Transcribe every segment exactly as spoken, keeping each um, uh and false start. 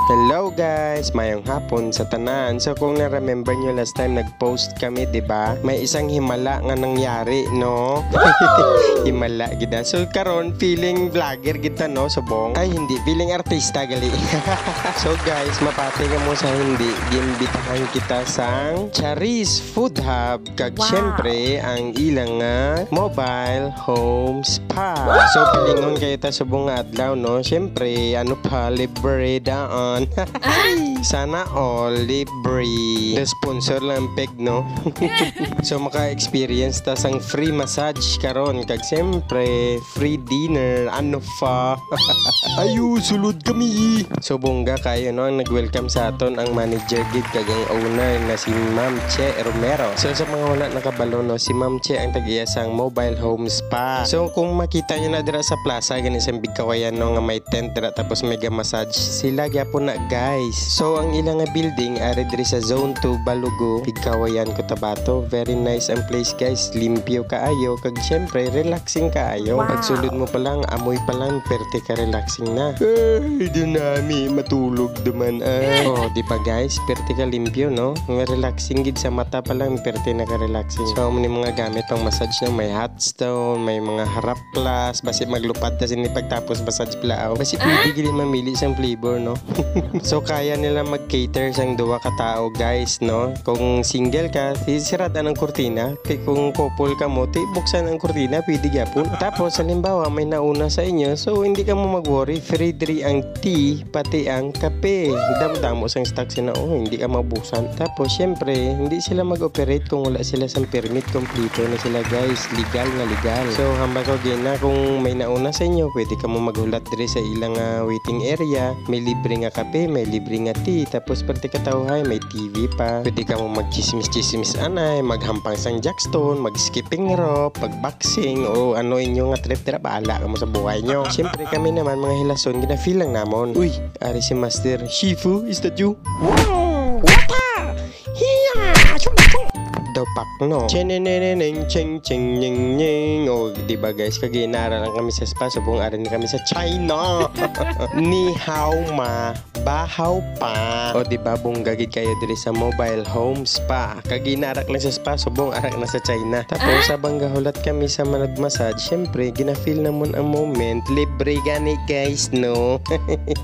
Hello guys, mayong hapon sa tanan. So kung na-remember nyo last time nag-post kami, 'di ba? May isang himala nga nangyari, no? Himala gid, ah. So karon feeling vlogger gid ta, no? Subong. Ay, hindi, feeling artista gali. So guys, mapati kamo sa hindi, gimbitahan kita sang Charis Food Hub. Kag Wow. syempre, ang ilang nga mobile home spa. So, pilingon kayo ta subong nga adlaw, no? Syempre, ano pa, libre daan. Sana all libre. The sponsor lang ang peg, no? So, maka-experience ta sang free massage karon. Kag syempre, free dinner. Ano pa? Ayo, sulod kami. So, bongga kayo, no? Ang nag-welcome sa aton, ang manager gid kag ang owner na si Ma'am Che Romero. So, sa mga wala nakabalo, no, si Ma'am Che ang tag-iya sang mobile home spa. So, kung makita nyo na dira sa plaza, gani sa Bigkawayan, no, nga may tent dira, tapos may ga-massage, sila gyapon na, guys. So, ang ila nga building ari diri sa Zone two, Balugo, Bigkawayan, Cotabato. Very nice ang place, guys. Limpyo kaayo, kag syempre, relaxing kaayo. Wow. Pagsulod mo pa lang, amoy pa lang, perte ka relaxing na. Ay, di nami matulog duman, ah. Oh, di ba, guys? Perte ka limpyo, no? Nga relaxing gid sa mata pa lang, perte na ka relaxing. So, amo ni mga gamit pang massage, no? May hot stone, may mga haraplas, basi maglupad ta sini pagtapos massage plaaw. Basi pwede gid mamili sang flavor, no? So, kaya nila mag-cater sang duha ka tawo, guys, no? Kung single ka, si-, sirad-an ang kurtina. Kay kung couple ka mo, ti buksan ang kurtina, pwede gyapon. Tapos, halimbawa, may nauna sa inyo, so hindi ka mo mag-worry. Free diri ang tea, pati ang kape. Damo-damo sang stock sina, oh, hindi ka maubusan. Tapos, syempre, hindi sila mag-operate kung wala sila sang permit. Kompleto na sila, guys. Legal nga legal. So, hambal ko gina, kung may nauna sa inyo, pwede ka mo maghulat diri sa ilang, ah, waiting area. May libre nga kape, may libre nga tea. Tapos, pwerte ka tawhay, may T V pa. Pwede ka mo magchismis-chismis anay, maghampang sang jackstone, mag-skipping rope, pag-boxing, o ano inyo nga trip, dira, bahala ka mo sa buhay nyo. Siyempre, kami naman, mga hilason, gina-feel lang namon. Uy, ari si Master. Shifu, is that you? Wow! Wata! Hiya! Shung, shung! Daw pak, no? Cheneneneng, cheng, cheng, nyeng, nyeng. O, di ba, guys? Kag ginara lang kami sa spa, subong ari na kami sa China. Ni hao ma. Bahaw pa. O, di ba, bongga gid kayo diri sa mobile home spa. Kag ginarak lang sa spa, subong arak na sa China. Tapos, habang gahulat kami sa manag-massage, syempre, gina-feel namon ang moment. Libre gani, guys, no?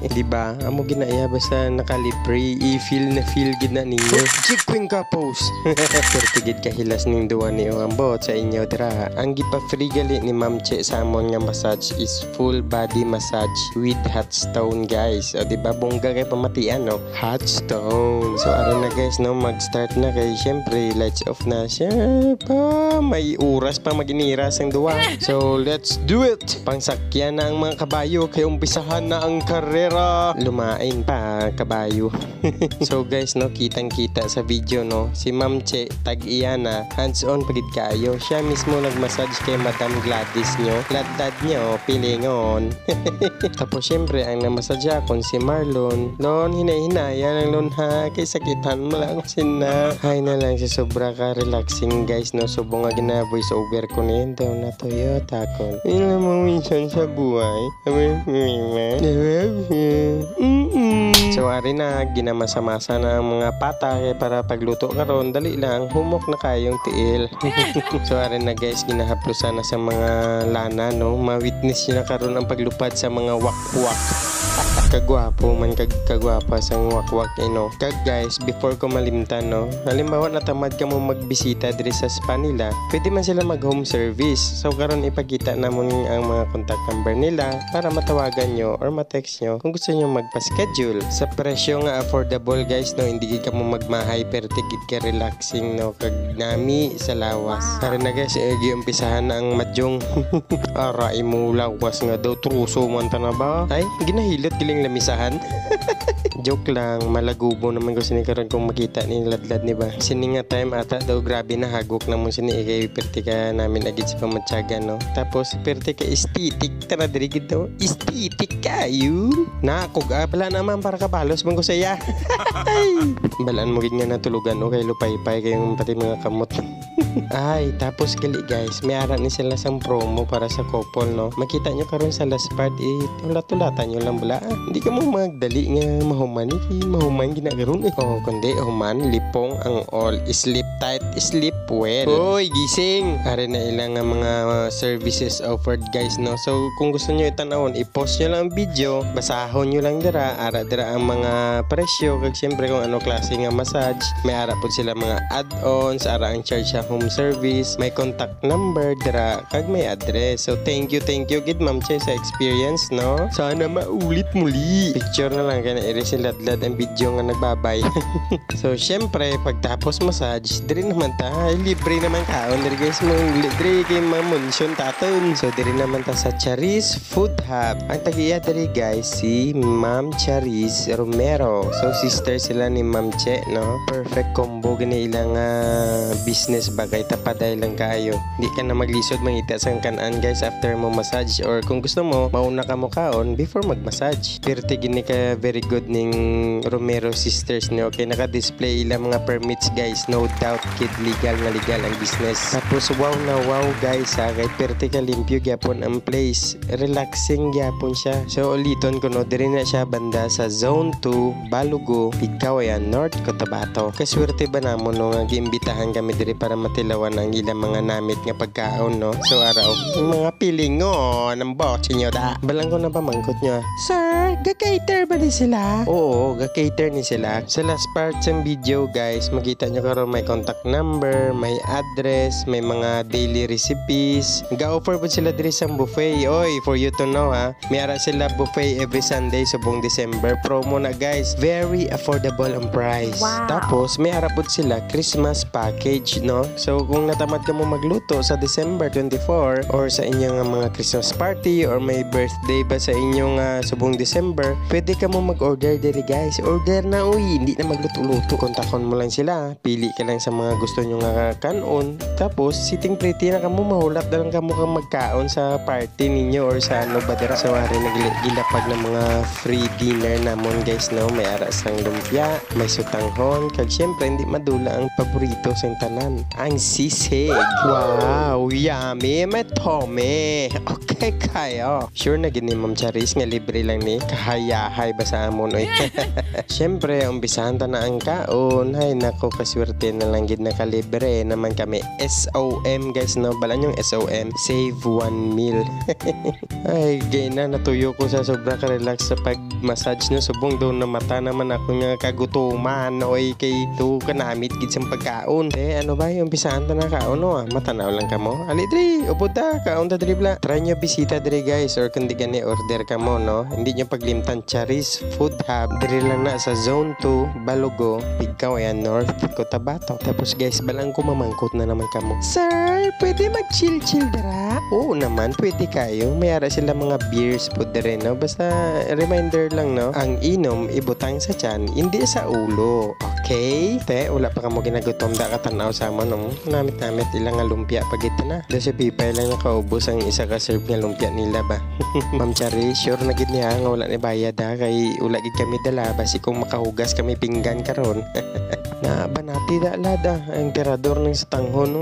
Di ba? Amo ginaya, basta nakalibre, i-feel na feel gid na ninyo. Chikwing couples. Pwerte gid kahilas ning duwa ni ang ambot sa inyo dira. Ang gipa-free gali ni Ma'am Che sa amon nga massage is full body massage with hot stone, guys. O, di ba? Bongga kay pamatian, no? Hot stone. So, aron na, guys, no? Mag-start na kay, syempre, lights off na. Siya pa, may oras pa maginira sang duwa. So, let's do it! Pangsakyan na ang mga kabayo kay umpisahan na ang karera. Lumain pa, kabayo. So, guys, no, kitang-kita sa video, no, si Ma'am Che, tag-iya na, hands-on pa gid kaayo. Siya mismo nag-massage kay Madam Gladys nyo. Ladlad nyo, pilingon. Tapos, syempre, ang namassage akon si Marlon. Lon, hinay-hinaya lang, Lon, ha? Kay sakitan mo lang ako sina. Hay na lang, si sobra ka relaxing, guys, no? Subong nga gina-voice over ko ni daw na Toyota ko. Ila mo minsan sa buhay. Mm-mm. So, ari na, ginamasa-masa na ang mga pata, kay para pagluto karon, dali lang, humok na kayong tiil. So, ari na, guys, ginahaplusan na sa mga lana, no? Ma-witness nyo na karon ang paglupad sa mga wakwak. Kagwapo man, kag-, kagwapa sang wakwak, eh, no? Kag, guys, before ko malimtan, no? Halimbawa, natamad ka mo magbisita diri sa spa nila, pwede man sila mag-home service. So, karon ipakita namon ang mga contact number nila para matawagan nyo or ma-text nyo kung gusto nyo magpa-schedule. Sa presyo nga affordable, guys, no, hindi gid kamo magmahay, pero tigid ka relaxing, no, kag nami sa lawas. Wow. Tara na, guys, eh, giumpisahan na ang madyong. Aray mo, lawas nga daw, truso man ta na ba? Ay, ginahilot giling lamisahan. Joke lang, malagubo naman ko sini karon kung makita ni ladlad ni ba. Sini nga time ata daw, grabe na hagok namon sini, eh, kay perte ka namin agid sa pamatyagan, no? Tapos, perte ka aesthetic, tara diri gid daw. Aesthetic kayo. Nakog, ah, bala naman para kabalos man ko saya. Ay. Balaan mo gid nga natulugan, o kay lupaypay kayong pati mga kamot. Ay, tapos gali guys, may ara ni sila sang promo para sa couple, no? Makita nyo karon sa last part, eh, hulat-hulatan nyo lang bala. Ah, hindi ka mo magdali nga mahuman, eh, kay mahuman gina karon, eh. Oh, kundi human, lipong ang all. Sleep tight, sleep well. Hoy, gising! Ari na ilang nga mga services offered, guys, no? So, kung gusto nyo itanawon, i-pause nyo lang ang video, basahon nyo lang dira, ara dira ang mga presyo, kag siyempre kung ano klase nga massage, may ara pod sila mga add-ons, ara ang charge sa home service, may contact number dira, kag may address. So, thank you, thank you gid, Ma'am Che, sa experience, no? Sana maulit muli. Picture na lang, kay nairi sing ladlad ang video nga nagbabay. So, syempre, pagtapos massage, diri naman ta. Ay, libre naman kaon diri, guys. Mo, diri kay Ma'am Monsion taton. So, diri naman ta sa Charis Food Hub. Ang tag-iya diri, guys, si Ma'am Charis Romero. So, sister sila ni Ma'am Che, no? Perfect combo gani ilang, ah, business ba, kay tapaday lang kaayo. Di ka na maglisod mangita sang kan-an, guys, after mo massage. Or kung gusto mo, mauna ka mo kaon before mag-massage. Pirti gini ka very good ning Romero Sisters, no? Kay naka-display ila mga permits, guys. No doubt, kid, legal na legal ang business. Tapos, wow na wow, guys, ha? Kay pirti ka limpyo gyapon ang place. Relaxing gyapon siya. So, uliton ko, no, diri na siya banda sa Zone two, Balugo, Pigcawayan North, Cotabato. Kaswerte ba namon, no, nga giimbitahan kami diri para matilawan ang ilang mga namit nga pagkaon, no? So, ara, oh, mga pilingon ang botse nyo da. Balang ko na pamangkot nyo, ah. Sir, ga-cater ba ni sila? Oo, ga-cater ni sila. Sa last part sa video, guys, makita nyo karon may contact number, may address, may mga daily recipes. Ga-offer po sila diri sa buffet. Oy, for you to know, ha. May ara sila buffet every Sunday subong December. Promo na, guys. Very affordable ang price. Wow. Tapos, may ara pud sila Christmas package, no? So, kung natamad ka mo magluto sa December twenty-four or sa inyong nga mga Christmas party or may birthday ba sa inyong, ah, subong December, pwede ka mo mag-order diri, guys. Order na, uy. Hindi na magluto-luto. Kontakon mo lang sila. Pili ka lang sa mga gusto nyo nga kan-on. Tapos, sitting pretty na kamo, mahulat na lang kamo kang magkaon sa party ninyo or sa ano ba dira. So, ari nagli-, gilapag ng mga free dinner namon, guys, no? May ara sang lumpia, may sutanghon, kag syempre, hindi madula ang paborito sa tanan, ang sisig. Wow, yummy, may tummy. Okay kayo. Sure na gid ni Ma'am Charis nga libre lang ni. Kahayahay ba sa amon, oy? Siyempre, umpisahan ta na ang kaon. Hay, nako, kaswerte na lang gid nakalibre naman kami. S O M, guys, no? Balaan yung S O M, save one meal. Ay, gay na, natuyo ko sa sobra ka-relax sa pag-massage, no? Subong daw namata naman ako nga kagutuman, oy, kay tuo ka namit gid sang pagkaon. Eh, ano ba, yung umpisahan ta na kaon, no? Ah, matanaw lang kamo. Ali, dre, upod ta, kaon ta, dre, bla. Try nyo bisita, dre, guys, or kundi gani order kamo, no? Hindi nyo paglimtan, Charis Food Hub. Diri lang na sa Zone two, Balugo, Pigcawayan North, Cotabato. Tapos, guys, balang ko mamangkot na naman kamo. Sir, pwede mag-chill-chill dira? Oo naman, pwede kayo. May ara sila mga beers po dire, no? Basta reminder lang, no? Ang inom, ibutang sa tiyan, hindi sa ulo. Okay? Te, wala pa kamo ginagutom, da ka tanaw sa amon, no? Namit-namit ilang nga lumpia pa gid na. Do si Pipay lang nakaubos ang isa ka serve nga lumpia nila ba? Ma'am Charis, sure na gid niya nga wala ni bayad, ha? Kay wala gid kami dala, basi kung makahugas kami pinggan karon. Na banati da lad, ah, ang emperador ng sutanghon, no?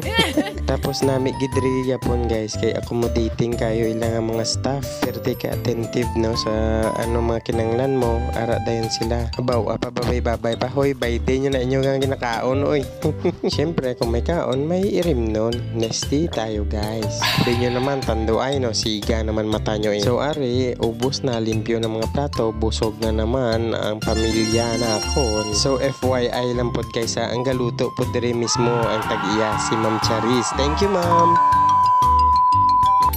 Tapos nami gid diri yapon, guys, kay accommodating kayo ilang nga mga staff. Perte ka attentive, no, sa ano mga kinanglan mo, ara dayon sila. Abaw, apa babay-babay pa, hoy, bayde nyo na inyo nga ginakaon, oy. Siyempre, kung may kaon, may irimnon. Nesty tayo, guys. Di nyo naman tanduay, no, siga naman mata nyo, eh. So, ari, ubos na, limpyo ng mga plato, busog na naman ang pamilya nakon. So, F Y I lang pod, guys, ha, ang galuto pod diri mismo ang tag-iya, si Ma'am Charis. Thank you, Ma'am.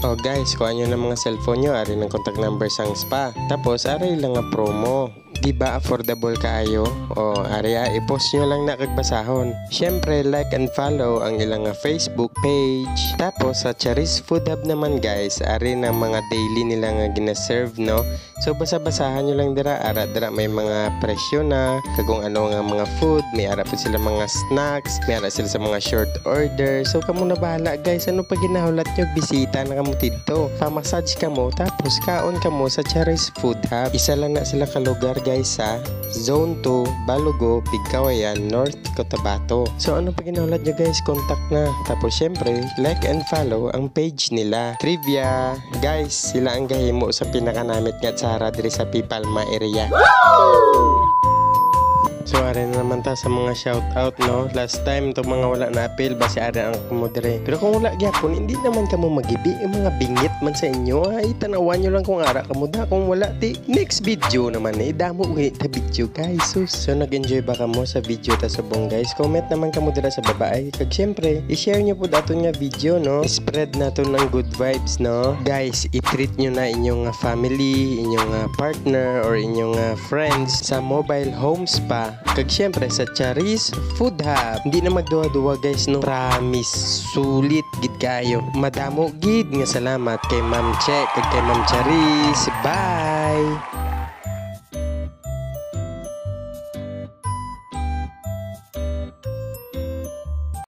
Oh, guys, kuha nyo na mga cellphone nyo, ari ng contact number sang spa. Tapos, ari lang nga promo. Di ba affordable kaayo? O, ari, ah, i-pause nyo lang na kag basahon. Siyempre, like and follow ang ilang nga Facebook page. Tapos, sa Charis Food Hub naman, guys, ari na mga daily nila nga ginaserve, no? So, basa-basahan nyo lang dira. Ara, dira may mga presyo na, kag kung ano nga mga food, may ara pa sila mga snacks, may ara sila sa mga short order. So, kamo na bahala, guys. Ano pa ginahulat nyo? Bisita na kamo didto. Pa-massage kamo, tapos kaon kamo sa Charis Food Hub. Isa lang na sila ka lugar, sa Zone two, Balugo, Pigkawayan, North Cotabato. So, ano pa ginahulat nyo, guys? Contact na. Tapos, syempre, like and follow ang page nila. Trivia, guys, sila ang gahimo sa pinakanamit nga tsara diri sa Pipalma area. So, ari na naman ta sa mga shout out, no? Last time, itong mga wala na apil, basi ari ang kamo dire. Pero kung wala gyapon, hindi naman kamo magibi. Yung mga bingit man sa inyo, ay, tanawan nyo lang kung ara kamo da. Kung wala, ti, next video naman, eh. Damo gani ta video, guys. Sus. So, nag-enjoy ba kamo sa video ta subong, guys? Comment naman kamo dira sa baba, ay. Kag syempre, i-share nyo po daton nga video, no? Spread naton ang good vibes, no? Guys, i-treat nyo na inyong, ah, family, inyong, ah, partner, or inyong, ah, friends sa Mobile Home Spa. Kag syempre sa Charis Food Hub. Hindi na magduwa-duwa, guys, no. Promise, sulit gid kayo. Madamo gid nga salamat kay Ma'am Che kag kay Ma'am Charis. Bye.